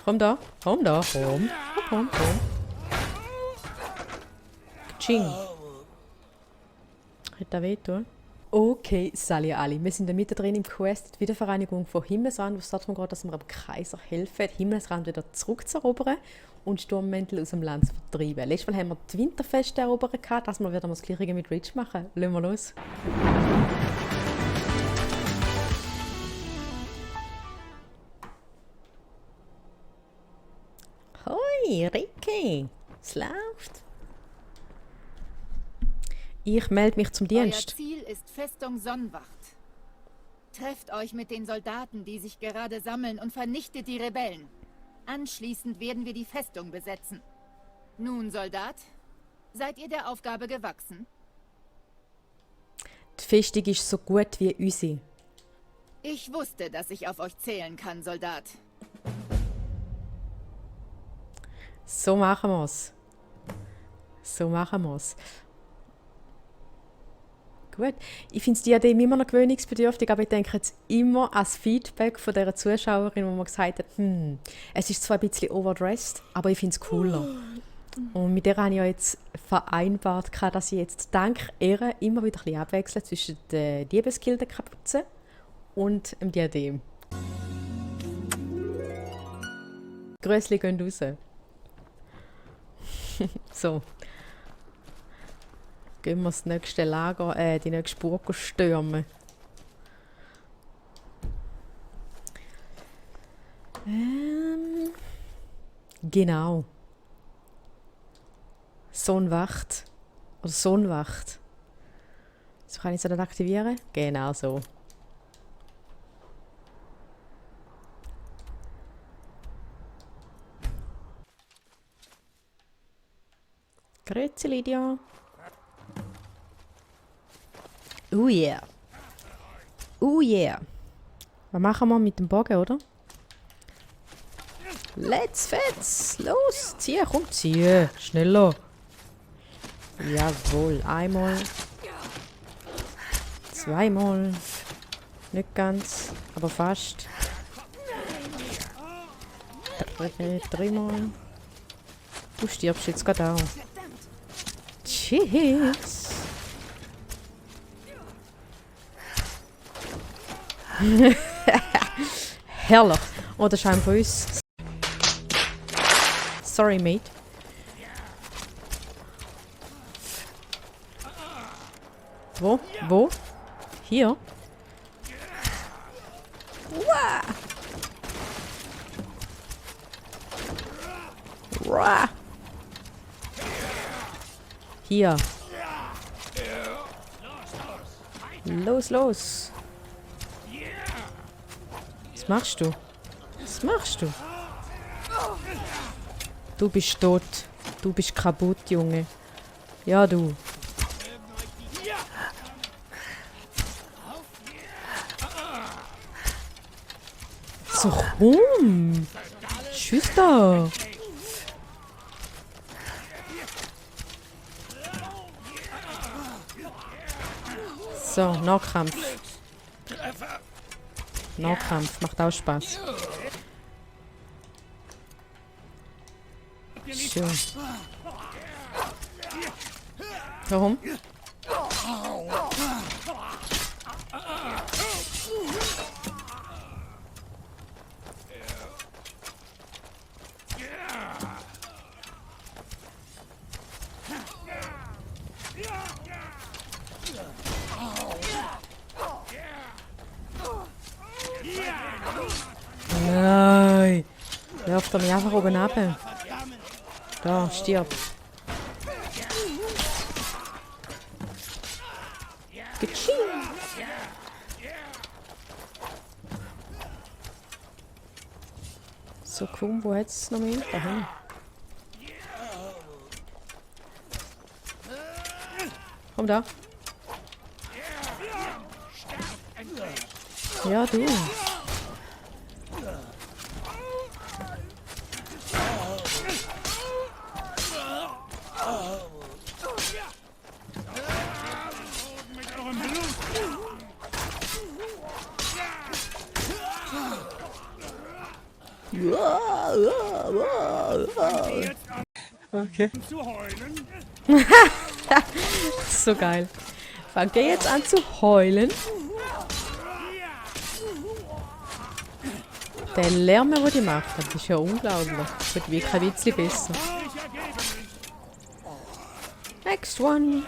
Komm da. Komm da. Komm. Komm. Ching. Hat das wehtun? Okay, salut alle. Wir sind mittendrin im Quest, die Wiedervereinigung von Himmelsrand, wo es darum geht, dass wir dem Kaiser helfen, Himmelsrand wieder zurückzuerobern und Sturmmäntel aus dem Land zu vertreiben. Letztes Mal haben wir die Winterfeste erobert, das Mal werden wir das Gleiche mit Rich machen. Lassen wir los. Hoi, Ricky. Es läuft. Ich melde mich zum Dienst. Euer Ziel ist Festung Sonnenwacht. Trefft euch mit den Soldaten, die sich gerade sammeln, und vernichtet die Rebellen. Anschließend werden wir die Festung besetzen. Nun, Soldat, seid ihr der Aufgabe gewachsen? Die Festung ist so gut wie unsere. Ich wusste, dass ich auf euch zählen kann, Soldat. So machen wir's. Gut. Ich finde das Diadem immer noch gewöhnungsbedürftig, aber ich denke jetzt immer an das Feedback von dieser Zuschauerin, wo man gesagt hat, es ist zwar ein bisschen overdressed, aber ich finde es cooler. Und mit der habe ich ja jetzt vereinbart, dass ich jetzt dank ihr immer wieder ein bisschen abwechsle zwischen der Diebesgildenkapuze und dem Diadem. Grüßli gehen raus. So. Gehen wir das nächste Lager, die nächste Burg stürmen. Genau. Sonnenwacht. Oder Sonnenwacht. So kann ich es dann aktivieren? Genau so. Grüezi, Lydia. Oh yeah. Oh yeah. Was machen wir mit dem Bogen, oder? Let's fetz. Los, zieh, komm, zieh. Schneller. Jawohl, einmal. Zweimal. Nicht ganz, aber fast. Dreimal. Du stirbst jetzt gerade auch. Tschüss. Herrlich. Oh, der Schein von uns. Sorry, mate. Wo? Wo? Hier? Uah. Uah. Hier. Los, los. Was machst du? Was machst du? Du bist tot. Du bist kaputt, Junge. Ja, du. So rum. Tschüss da. So, Nahkampf. Nahkampf macht auch Spaß. So. Warum? Nein! Wirft er mich einfach oben ab. Da, stirb. Getsching! So komm, wo hat's es noch mehr? Dahin. Komm da. Ja, du. Okay. So geil. Fangt ihr jetzt an zu heulen? Der Lärm, den die macht, das ist ja unglaublich. Das wird wie kein Witzli besser. Next one.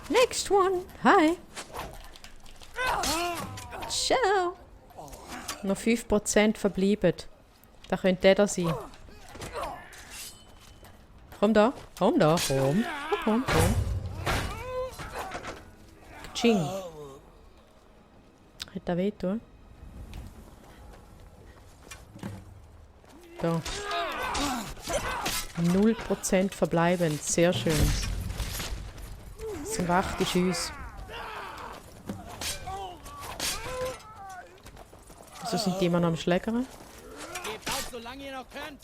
Next one. Hi. Ciao. Noch 5% verbleiben. Da könnte der da sein. Komm da. Komm da. Komm. Komm. Ching. Hat er weh tun? Da. 0% verbleiben. Sehr schön. Zum Wacht ist uns. Wieso sind die immer noch am Schlägern? Gebt auf, solange ihr noch könnt.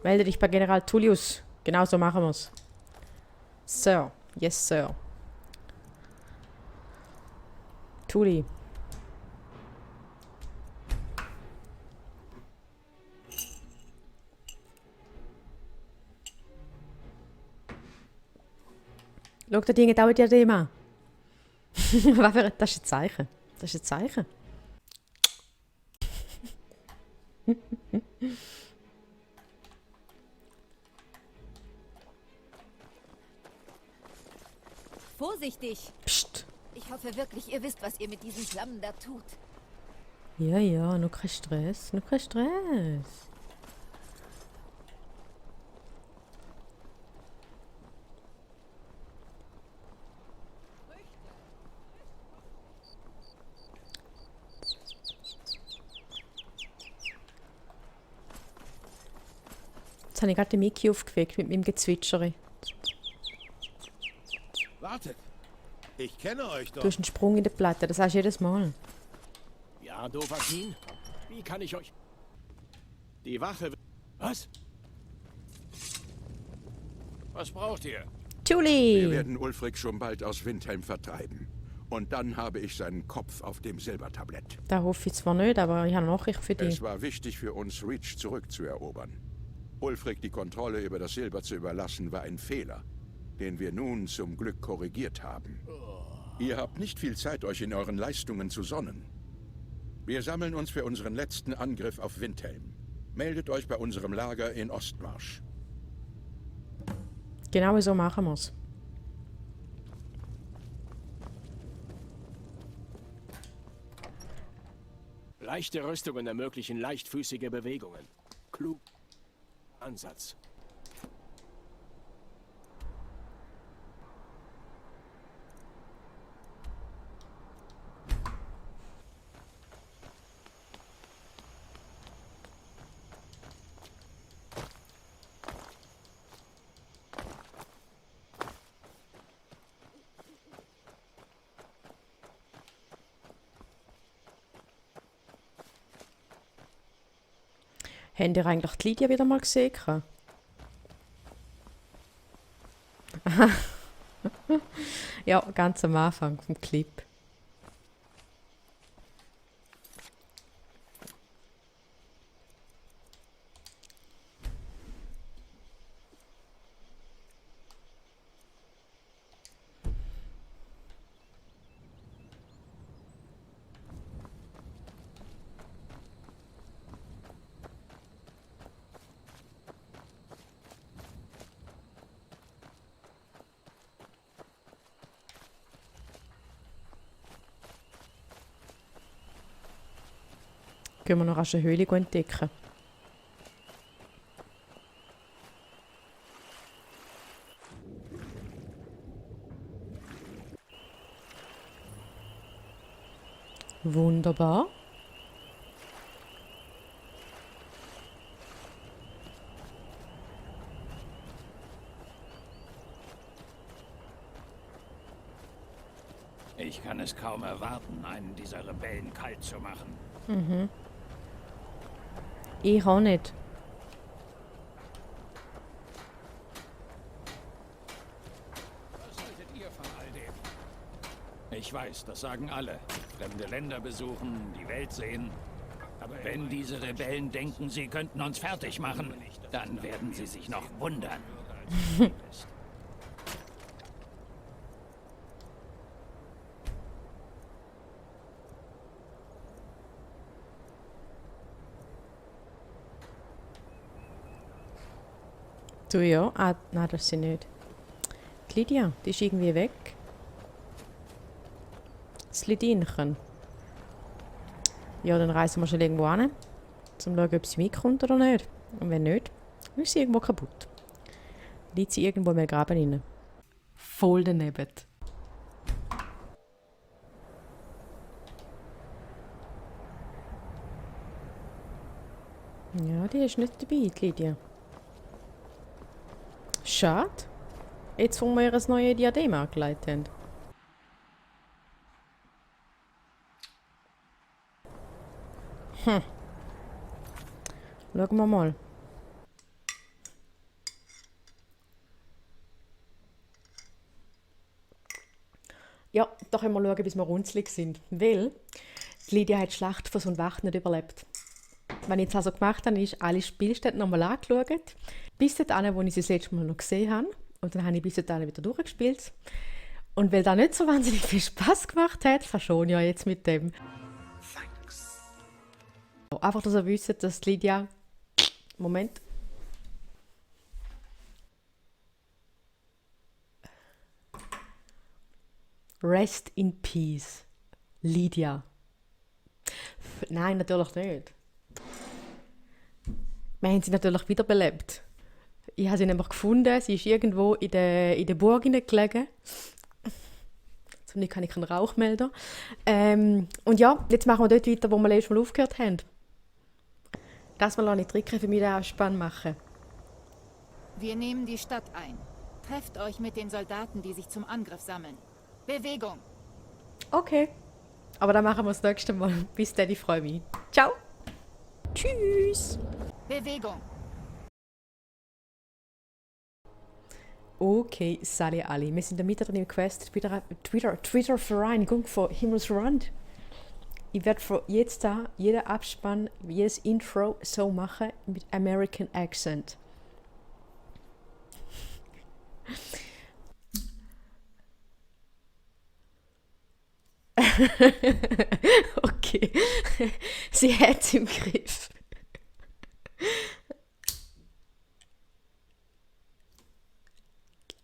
Melde dich bei General Tullius. Genau so machen wir's. Sir. Yes, Sir. Tulli. Schau, da Dinge dauert ja immer. Das ist ein Zeichen. Das ist ein Zeichen. Vorsichtig! Psst. Ich hoffe wirklich, ihr wisst, was ihr mit diesen Flammen da tut. Ja, noch kein Stress. Noch kein Stress. Jetzt habe ich gerade den Mickey aufgeweckt mit meinem Gezwitschere. Wartet! Ich kenne euch Du doch. hast einen Sprung in der Platte, das sagst du jedes Mal. Ja, Dovahkin, wie kann ich euch... Die Wache... Was? Was braucht ihr? Wir Tulli! werden Ulfric schon bald aus Windhelm vertreiben. Und dann habe ich seinen Kopf auf dem Silbertablett. Da hoffe ich zwar nicht, aber ich habe eine Nachricht für dich. Es war wichtig für uns, Reach zurückzuerobern. Ulfric die Kontrolle über das Silber zu überlassen, war ein Fehler, den wir nun zum Glück korrigiert haben. Ihr habt nicht viel Zeit, euch in euren Leistungen zu sonnen. Wir sammeln uns für unseren letzten Angriff auf Windhelm. Meldet euch bei unserem Lager in Ostmarsch. Genau so machen wir's. Leichte Rüstungen ermöglichen leichtfüßige Bewegungen. Klug. Ansatz. Habt ihr eigentlich die Lydia wieder mal gesehen? Ja, ganz am Anfang vom Clip. Gehen wir noch rasch eine Höhle entdecken. Wunderbar. Ich kann es kaum erwarten, einen dieser Rebellen kalt zu machen. Ich auch nicht. Was haltet ihr von all dem? Ich weiß, das sagen alle. Fremde Länder besuchen, die Welt sehen. Wenn diese Rebellen denken, sie könnten uns fertig machen, dann werden sie sich noch wundern. Du ja? Ah, nein, das ist sie nicht. Die Lydia, die ist irgendwie weg. Das Lidinchen. Ja, dann reisen wir schon irgendwo hin, um zu schauen, ob sie mitkommt oder nicht. Und wenn nicht, dann ist sie irgendwo kaputt. Liegt sie irgendwo im Graben rein. Voll daneben. Ja, die ist nicht dabei, die Lydia. Schade. Jetzt, wo wir ihr ein neues Diadem angelegt haben. Schauen wir mal. Ja, da können wir schauen, bis wir runzlig sind. Weil die Lydia hat die Schlacht von so einer Wacht nicht überlebt. Was ich jetzt also gemacht habe, ist, alle Spielstätte nochmal angeschaut. Bis dahin, wo ich sie das letzte Mal noch gesehen habe. Und dann habe ich bis dahin wieder durchgespielt. Und weil das nicht so wahnsinnig viel Spass gemacht hat, verschone ich ja jetzt mit dem. Einfach, dass ihr wisst, dass die Lydia... Moment. Rest in Peace. Lydia. Nein, natürlich nicht. Wir haben sie natürlich wiederbelebt. Ich habe sie nämlich gefunden. Sie ist irgendwo in der Burg gelegen. Zumindest kann ich keinen Rauchmelder. Und ja, jetzt machen wir dort weiter, wo wir letztes Mal aufgehört haben. Das mal nicht Tricke für mich den Abspann machen. Wir nehmen die Stadt ein. Trefft euch mit den Soldaten, die sich zum Angriff sammeln. Bewegung! Okay. Aber dann machen wir das nächste Mal. Bis dann, ich freue mich. Ciao. Tschüss. Bewegung! Okay, Sally alle. Wir sind mitten im Quest Twitter-Vereinigung von Himmelsrand. Ich werde von jetzt an jeden Abspann, jedes Intro so machen mit American Accent. Okay, sie hat es im Griff.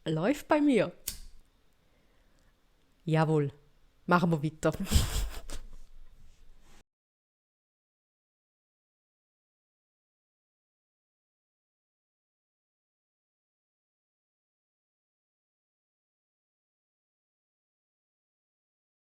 Läuft bei mir. Jawohl, machen wir weiter.